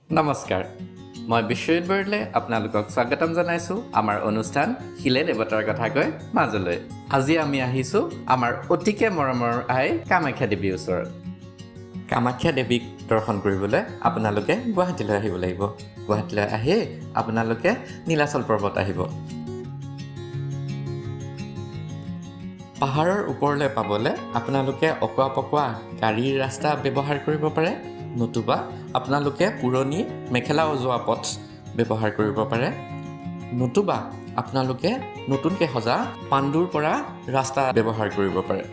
নমস্কাৰ, মই বিশ্বজিৎ বৰদলৈ আপোনালোকক স্বাগতম জনাইছোঁ আমাৰ অনুষ্ঠান শিলে দেৱতাৰ কথা কয় মাজলৈ। আজি আমি আহিছোঁ আমাৰ অতিকে মৰমৰ আই কামাখ্যা দেৱীৰ ওচৰত। কামাখ্যা দেৱীক দৰ্শন কৰিবলৈ আপোনালোকে গুৱাহাটীলৈ আহিব লাগিব। গুৱাহাটীলৈ আহি আপোনালোকে নীলাচল পৰ্বত আহিব। পাহাৰৰ ওপৰলৈ পাবলৈ আপোনালোকে অকোৱা পকোৱা গাড়ীৰ ৰাস্তা ব্যৱহাৰ কৰিব পাৰে, নতুবা আপোনালোকে পুৰণি মেখেলা যোৱা পথ ব্যৱহাৰ কৰিব পাৰে, নতুবা আপোনালোকে নতুনকৈ সজা পাণ্ডুৰ পৰা ৰাস্তা ব্যৱহাৰ কৰিব পাৰে।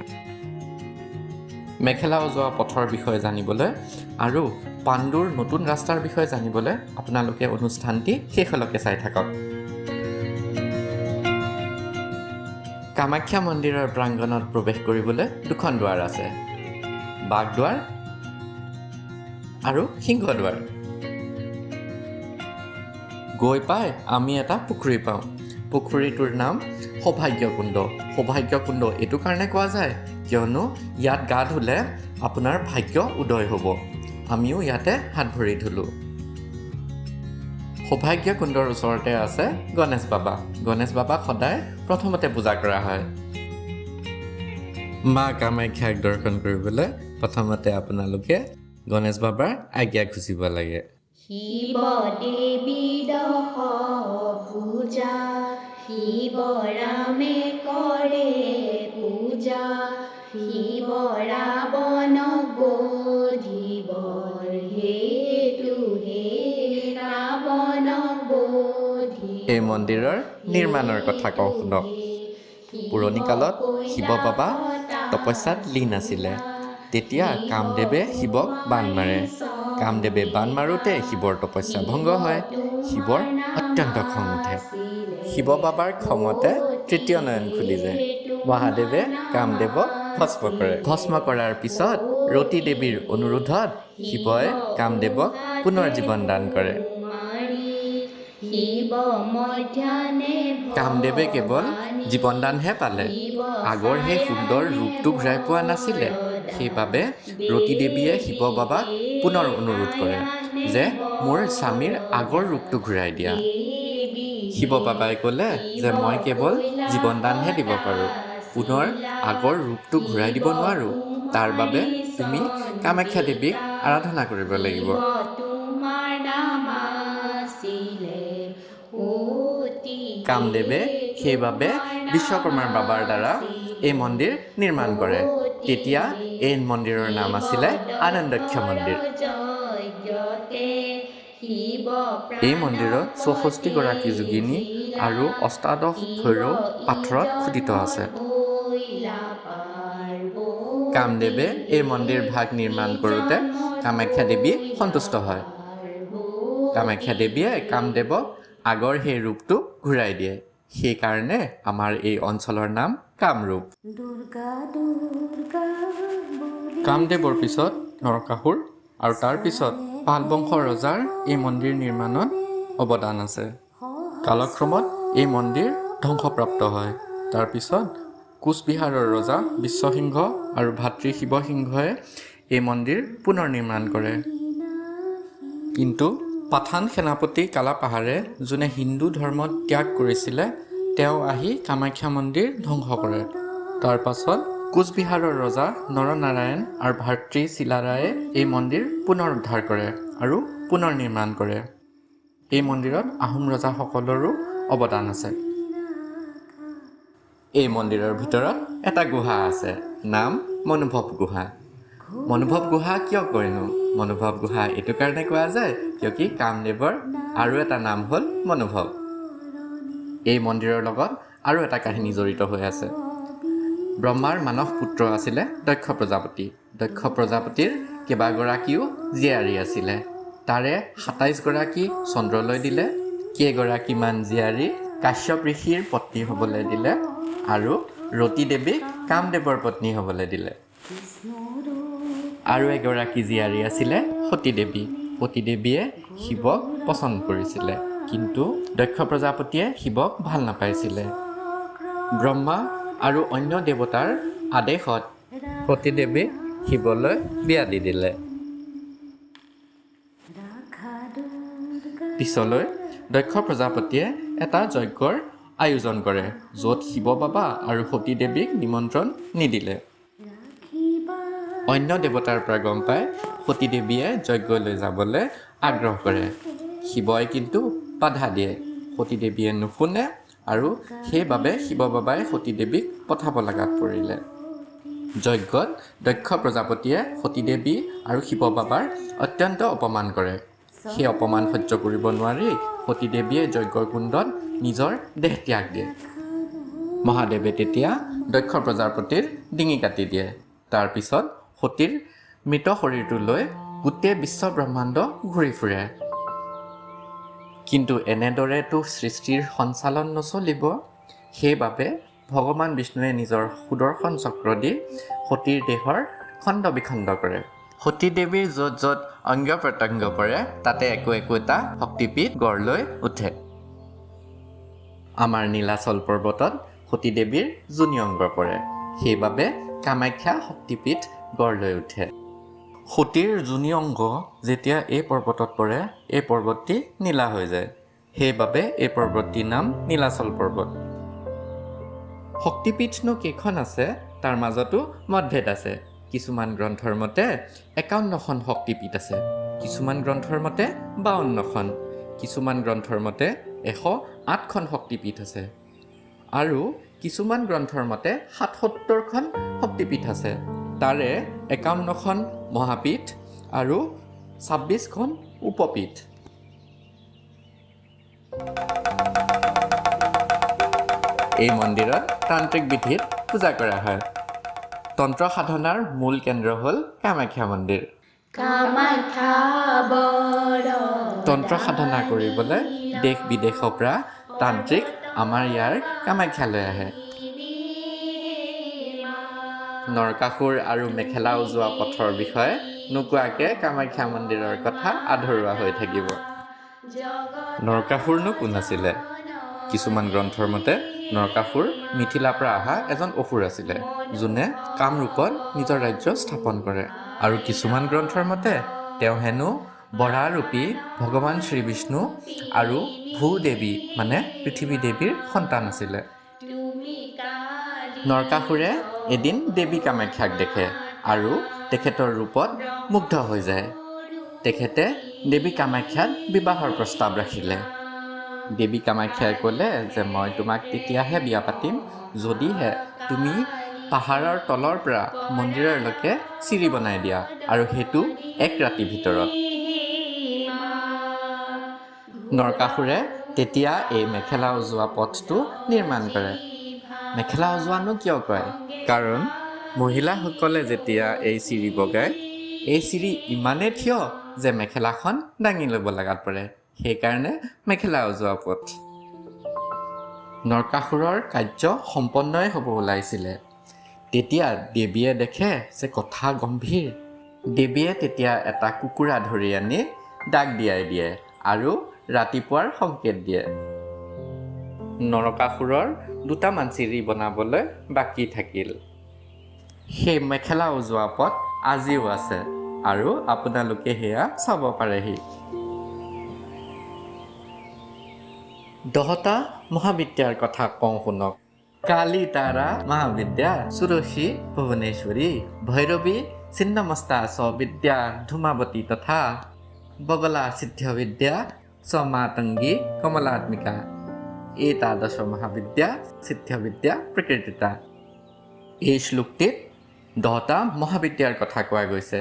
মেখেলা যোৱা পথৰ বিষয়ে জানিবলৈ আৰু পাণ্ডুৰ নতুন ৰাস্তাৰ বিষয়ে জানিবলৈ আপোনালোকে অনুষ্ঠানটি শেষলৈকে চাই থাকক। কামাখ্যা মন্দিৰৰ প্ৰাংগণত প্ৰৱেশ কৰিবলৈ দুখন দুৱাৰ আছে, বাঘদুৱাৰ আৰু সিংহদুৱাৰ। গৈ পাই আমি এটা পুখুৰী পাওঁ। পুখুৰীটোৰ নাম সৌভাগ্যকুণ্ড। সৌভাগ্যকুণ্ড এইটো কাৰণে কোৱা যায় কিয়নো ইয়াত গা ধুলে আপোনাৰ ভাগ্য উদয় হ'ব। আমিও ইয়াতে হাত ভৰি ধুলোঁ। সৌভাগ্যকুণ্ডৰ ওচৰতে আছে গণেশ বাবা। গণেশ বাবাক সদায় প্ৰথমতে পূজা কৰা হয়। মা কামাখ্যাক দৰ্শন কৰিবলৈ প্ৰথমতে আপোনালোকে গণেশ বাবাৰ আজ্ঞা খুজিব লাগে। শিৱ দেৱী দশ পূজা, শিৱ ৰামে কৰে পূজা, শিৱ ৰাৱণক বধিবৰ হেতু হে ৰাৱণক বধি। এই মন্দিৰৰ নিৰ্মাণৰ কথা কওঁ শুনক। পুৰণি কালত শিৱ বাবা তপস্যাত লীন আছিলে। তেতিয়া কামদেৱে শিৱক বাণ মাৰে। কামদেৱে বাণ মাৰোঁতে শিৱৰ তপস্যা ভংগ হয়। শিৱৰ অত্যন্ত খং উঠে। শিৱ বাবাৰ খঙতে তৃতীয় নয়ন খুলি যায়। মহাদেৱে কামদেৱক ভস্ম কৰে। ভস্ম কৰাৰ পিছত ৰতী দেৱীৰ অনুৰোধত শিৱই কামদেৱক পুনৰ জীৱন দান কৰে। কামদেৱে কেৱল জীৱনদানহে পালে, আগৰ সেই সুন্দৰ ৰূপটো ঘূৰাই পোৱা নাছিলে। সেইবাবে ৰতী দেৱীয়ে শিৱ বাবাক পুনৰ অনুৰোধ কৰে যে মোৰ স্বামীৰ আগৰ ৰূপটো ঘূৰাই দিয়া। শিৱ বাবাই ক'লে যে মই কেৱল জীৱনদানহে দিব পাৰোঁ, পুনৰ আগৰ ৰূপটো ঘূৰাই দিব নোৱাৰোঁ। তাৰ বাবে তুমি কামাখ্যা দেৱীক আৰাধনা কৰিব লাগিব। কামদেৱে সেইবাবে বিশ্বকৰ্মাৰ বাবাৰ দ্বাৰা এই মন্দিৰ নিৰ্মাণ কৰে। তেতিয়া এই মন্দিৰৰ নাম আছিলে আনন্দক্ষ মন্দিৰ। এই মন্দিৰত 64 গৰাকী যোগিনী আৰু 18 ভৈৰৱ পাথৰত খোদিত আছে। কামদেৱে এই মন্দিৰ ভাগ নিৰ্মাণ কৰোঁতে কামাখ্যা দেৱী সন্তুষ্ট হয়। কামাখ্যা দেৱীয়ে কামদেৱক আগৰ সেই ৰূপটো ঘূৰাই দিয়ে। সেইকাৰণে আমাৰ এই অঞ্চলৰ নাম কামৰূপ। কামদেৱৰ পিছত নৰকাসুৰ আৰু তাৰ পিছত পাল বংশৰ ৰজাৰ এই মন্দিৰ নিৰ্মাণত অৱদান আছে। কালক্ৰমত এই মন্দিৰ ধ্বংসপ্ৰাপ্ত হয়। তাৰপিছত কোচবিহাৰৰ ৰজা বিশ্বসিংহ আৰু ভাতৃ শিৱসিংহই এই মন্দিৰ পুনৰ নিৰ্মাণ কৰে। কিন্তু পাঠান সেনাপতি কালাপাহাৰে, যোনে হিন্দু ধৰ্ম ত্যাগ কৰিছিলে, তেওঁ আহি কামাখ্যা মন্দিৰ ধ্বংস কৰে। তাৰ পাছত কোচবিহাৰৰ ৰজা নৰনাৰায়ণ আৰু ভাতৃ চিলাৰায়ে এই মন্দিৰ পুনৰ উদ্ধাৰ কৰে আৰু পুনৰ নিৰ্মাণ কৰে। এই মন্দিৰত আহোম ৰজাসকলৰো অৱদান আছে। এই মন্দিৰৰ ভিতৰত এটা গুহা আছে, নাম মনোভৱ গুহা। মনোভৱ গুহা কিয় কয়নো? মনোভৱ গুহা এইটো কাৰণে কোৱা যায় কিয় কি কামদেৱৰ আৰু এটা নাম হ'ল মনোভৱ। এই মন্দিৰৰ লগত আৰু এটা কাহিনী জড়িত হৈ আছে। ব্ৰহ্মাৰ মানস পুত্ৰ আছিলে দক্ষ প্ৰজাপতি। দক্ষ প্ৰজাপতিৰ কেইবাগৰাকীও জীয়াৰী আছিলে। তাৰে 27 গৰাকী চন্দ্ৰলৈ দিলে, কেইগৰাকীমান জীয়াৰী কাশ্যপ ঋষিৰ পত্নী হ'বলৈ দিলে আৰু ৰতী দেৱীক কামদেৱৰ পত্নী হ'বলৈ দিলে। আৰু এগৰাকী জীয়াৰী আছিলে সতী দেৱী। সতী দেৱীয়ে শিৱক পচন্দ কৰিছিলে, কিন্তু দক্ষ প্ৰজাপতিয়ে শিৱক ভাল নাপাইছিলে। ব্ৰহ্মা আৰু অন্য দেৱতাৰ আদেশত সতী দেৱীক শিৱলৈ বিয়া দি দিলে। পিছলৈ দক্ষ প্ৰজাপতিয়ে এটা যজ্ঞৰ আয়োজন কৰে, য'ত শিৱ বাবা আৰু সতী দেৱীক নিমন্ত্ৰণ নিদিলে। অন্য দেৱতাৰ পৰা গম পাই সতী দেৱীয়ে যজ্ঞলৈ যাবলৈ আগ্ৰহ কৰে। শিৱই কিন্তু বাধা দিয়ে। সতী দেৱীয়ে নুশুনে আৰু সেইবাবে শিৱ বাবাই সতী দেৱীক পঠাব লগাত পৰিলে। যজ্ঞত দক্ষ প্ৰজাপতিয়ে সতী দেৱী আৰু শিৱ বাবাৰ অত্যন্ত অপমান কৰে। সেই অপমান সহ্য কৰিব নোৱাৰি সতী দেৱীয়ে যজ্ঞৰ কুণ্ডত নিজৰ দেহ ত্যাগ দিয়ে। মহাদেৱে তেতিয়া দক্ষ প্ৰজাপতিৰ ডিঙি কাটি দিয়ে। তাৰপিছত সতীৰ মৃত শৰীৰটো লৈ গোটেই বিশ্ব ব্ৰহ্মাণ্ড ঘূৰি ফুৰে। কিন্তু এনেদৰেতো সৃষ্টিৰ সঞ্চালন নচলিব। সেইবাবে ভগৱান বিষ্ণুৱে নিজৰ সুদৰ্শন চক্ৰ দি সতীৰ দেহৰ খণ্ড বিখণ্ড কৰে। সতী দেৱীৰ য'ত য'ত অংগ প্ৰত্যংগ পৰে তাতে একো একোটা শক্তিপীঠ গঢ় লৈ উঠে। আমাৰ নীলাচল পৰ্বতত সতী দেৱীৰ যোনি অংগ পৰে, সেইবাবে কামাখ্যা শক্তিপীঠ গঢ় লৈ উঠে। সতীৰ যোনি অংগ যেতিয়া এই পৰ্বতত পৰে, এই পৰ্বতটি নীলা হৈ যায়। সেইবাবে এই পৰ্বতটিৰ নাম নীলাচল পৰ্বত। শক্তিপীঠনো কেইখন আছে তাৰ মাজতো মতভেদ আছে। কিছুমান গ্ৰন্থৰ মতে 51খন শক্তিপীঠ আছে, কিছুমান গ্ৰন্থৰ মতে 52খন, কিছুমান গ্ৰন্থৰ মতে 108খন শক্তিপীঠ আছে আৰু কিছুমান গ্ৰন্থৰ মতে 77খন শক্তিপীঠ আছে। তাৰে 51খন মহাপীঠ আৰু 26খন উপপীঠ। এই মন্দিৰত তান্ত্ৰিক বিধিত পূজা কৰা হয়। তন্ত্ৰ সাধনাৰ মূল কেন্দ্ৰ হ'ল কামাখ্যা মন্দিৰ। তন্ত্ৰ সাধনা কৰিবলৈ দেশ বিদেশৰ পৰা তান্ত্ৰিক আমাৰ ইয়াৰ কামাখ্যালৈ আহে। নৰকাসুৰ আৰু মেখেলা উজোৱা পথৰ বিষয়ে নোকোৱাকৈ কামাখ্যা মন্দিৰৰ কথা আধৰুৱা হৈ থাকিব। নৰকাসুৰনো কোন আছিলে? কিছুমান গ্ৰন্থৰ মতে নৰকাসুৰ মিথিলাৰ পৰা অহা এজন অসুৰ আছিলে, যোনে কামৰূপত নিজৰ ৰাজ্য স্থাপন কৰে। আৰু কিছুমান গ্ৰন্থৰ মতে তেওঁ হেনো বৰাৰূপী ভগৱান শ্ৰীবিষ্ণু আৰু ভূদেৱী মানে পৃথিৱী দেৱীৰ সন্তান আছিলে। নৰকাসুৰে এদিন দেৱী কামাখ্যাক দেখে আৰু তেখেতৰ ৰূপত মুগ্ধ হৈ যায়। তেখেতে দেৱী কামাখ্যাত বিবাহৰ প্ৰস্তাৱ ৰাখিলে। দেৱী কামাখ্যাই ক'লে যে মই তোমাক তেতিয়াহে বিয়া পাতিম যদিহে তুমি পাহাৰৰ তলৰ পৰা মন্দিৰলৈকে চিৰি বনাই দিয়া, আৰু সেইটো এক ৰাতিৰ ভিতৰত। নৰকাসুৰে তেতিয়া এই মেখেলা উজোৱা পথটো নিৰ্মাণ কৰে। মেখেলা উজোৱানো কিয় কয়? কাৰণ মহিলাসকলে যেতিয়া এই চিৰি বগায়, এই চিৰি ইমানেই থিয় যে মেখেলাখন দাঙি ল'ব লগাত পৰে, সেইকাৰণে মেখেলা উজোৱা পথ। নৰকাসুৰৰ কাৰ্য সম্পন্নই হ'ব ওলাইছিলে। তেতিয়া দেৱীয়ে দেখে যে কথা গম্ভীৰ। দেৱীয়ে তেতিয়া এটা কুকুৰা ধৰি আনি ডাক দিয়াই দিয়ে আৰু ৰাতিপুৱাৰ সংকেত দিয়ে। নৰকাসুৰৰ দুটামান চিৰি বনাবলৈ বাকী থাকিল। সেই মেখেলা উজোৱা পথ আজিও আছে আৰু আপোনালোকে সেয়া চাব পাৰেহি। 10টা মহাবিদ্যাৰ কথা কওঁ শুনক। কালী, তাৰা, মহাবিদ্যা, সুৰসী, ভুৱনেশ্বৰী, ভৈৰৱী, ছিন্নমস্তা, স্ববিদ্যা, ধূমাৱতী তথা বগলা, সিদ্ধবিদ্যা, সমাতংগী, কমলাত্মিকা। এতাদশ মহাবিদ্যা সিদ্ধবিদ্যা প্ৰকৃতিতা। এই শ্লোকটিত 10টা মহাবিদ্যাৰ কথা কোৱা গৈছে।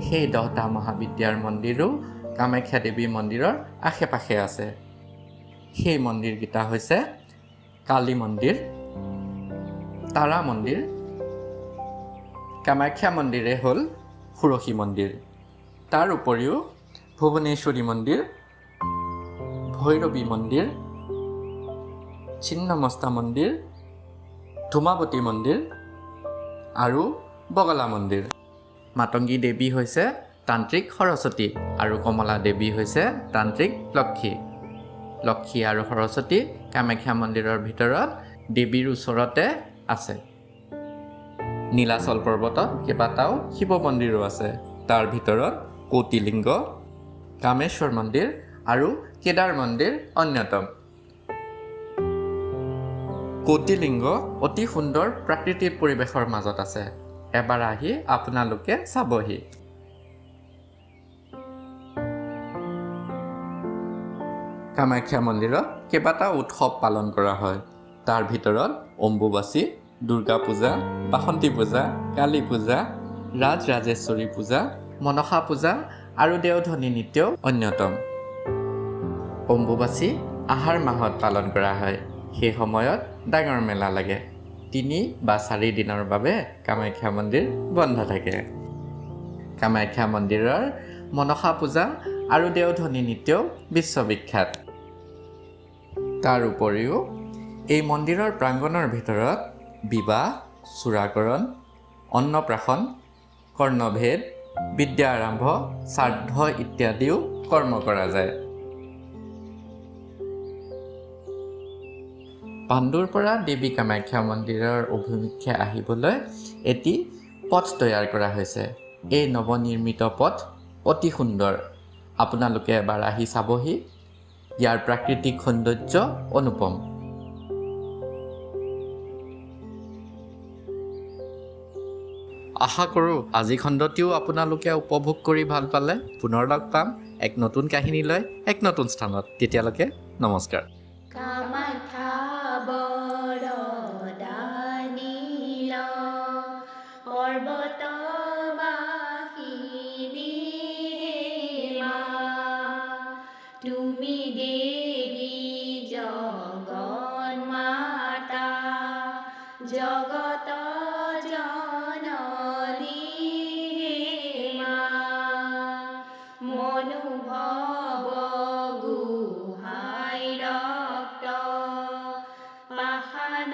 সেই 10টা মহাবিদ্যাৰ মন্দিৰো কামাখ্যা দেৱী মন্দিৰৰ আশে পাশে আছে। সেই মন্দিৰকেইটা হৈছে কালী মন্দিৰ, তাৰা মন্দিৰ, কামাখ্যা মন্দিৰে হ'ল ষোড়শী মন্দিৰ। তাৰ উপৰিও ভুৱনেশ্বৰী মন্দিৰ, ভৈৰৱী মন্দিৰ, ছিন্নমস্তা মন্দিৰ, ধূমাৱতী মন্দিৰ আৰু বগলা মন্দিৰ। মাতংগী দেৱী হৈছে তান্ত্ৰিক সৰস্বতী আৰু কমলা দেৱী হৈছে তান্ত্ৰিক লক্ষী। লক্ষী আৰু সৰস্বতী কামাখ্যা মন্দিৰৰ ভিতৰত দেৱীৰ ওচৰতে আছে। নীলাচল পৰ্বতত কেইবাটাও শিৱ মন্দিৰো আছে। তাৰ ভিতৰত কৌটিলিংগ, কামেশ্বৰ মন্দিৰ আৰু কেদাৰ মন্দিৰ অন্যতম। কোটিলিংগ অতি সুন্দৰ প্ৰাকৃতিক পৰিৱেশৰ মাজত আছে। এবাৰ আহি আপোনালোকে চাবহি। কামাখ্যা মন্দিৰত কেইবাটাও উৎসৱ পালন কৰা হয়। তাৰ ভিতৰত অম্বুবাচী, দুৰ্গা পূজা, বাসন্তী পূজা, কালী পূজা, ৰাজ ৰাজেশ্বৰী পূজা, মনসা পূজা আৰু দেওধনী নৃত্যও অন্যতম। অম্বুবাচী আহাৰ মাহত পালন কৰা হয়। সেই সময়ত ডাঙৰ মেলা লাগে। 3 বা 4 দিনৰ বাবে কামাখ্যা মন্দিৰ বন্ধ থাকে। কামাখ্যা মন্দিৰৰ মনসা পূজা আৰু দেওধনী নৃত্যও বিশ্ববিখ্যাত। তাৰ উপৰিও এই মন্দিৰৰ প্ৰাংগণৰ ভিতৰত বিবাহ, চূড়াকৰণ, অন্নপ্ৰাশন, কৰ্ণভেদ, বিদ্যা আৰম্ভ, শ্ৰাদ্ধ ইত্যাদিও কৰ্ম কৰা যায়। পাণ্ডুৰ পৰা দেৱী কামাখ্যা মন্দিৰৰ অভিমুখে আহিবলৈ এটি পথ তৈয়াৰ কৰা হৈছে। এই নৱনিৰ্মিত পথ অতি সুন্দৰ। আপোনালোকে এবাৰ আহি চাবহি। ইয়াৰ প্ৰাকৃতিক সৌন্দৰ্য অনুপম। আশা কৰোঁ আজি খণ্ডটিও আপোনালোকে উপভোগ কৰি ভাল পালে। পুনৰ লগ পাম এক নতুন কাহিনী লৈ এক নতুন স্থানত। তেতিয়ালৈকে নমস্কাৰ। কামাখ্যা বৰদানীল পৰ্বতবাসিনী মা, তুমি দেৱী জগন্মাতা, জগত জননী মা। মনোভৱ গোহাঁই ৰক্ত পাষাণ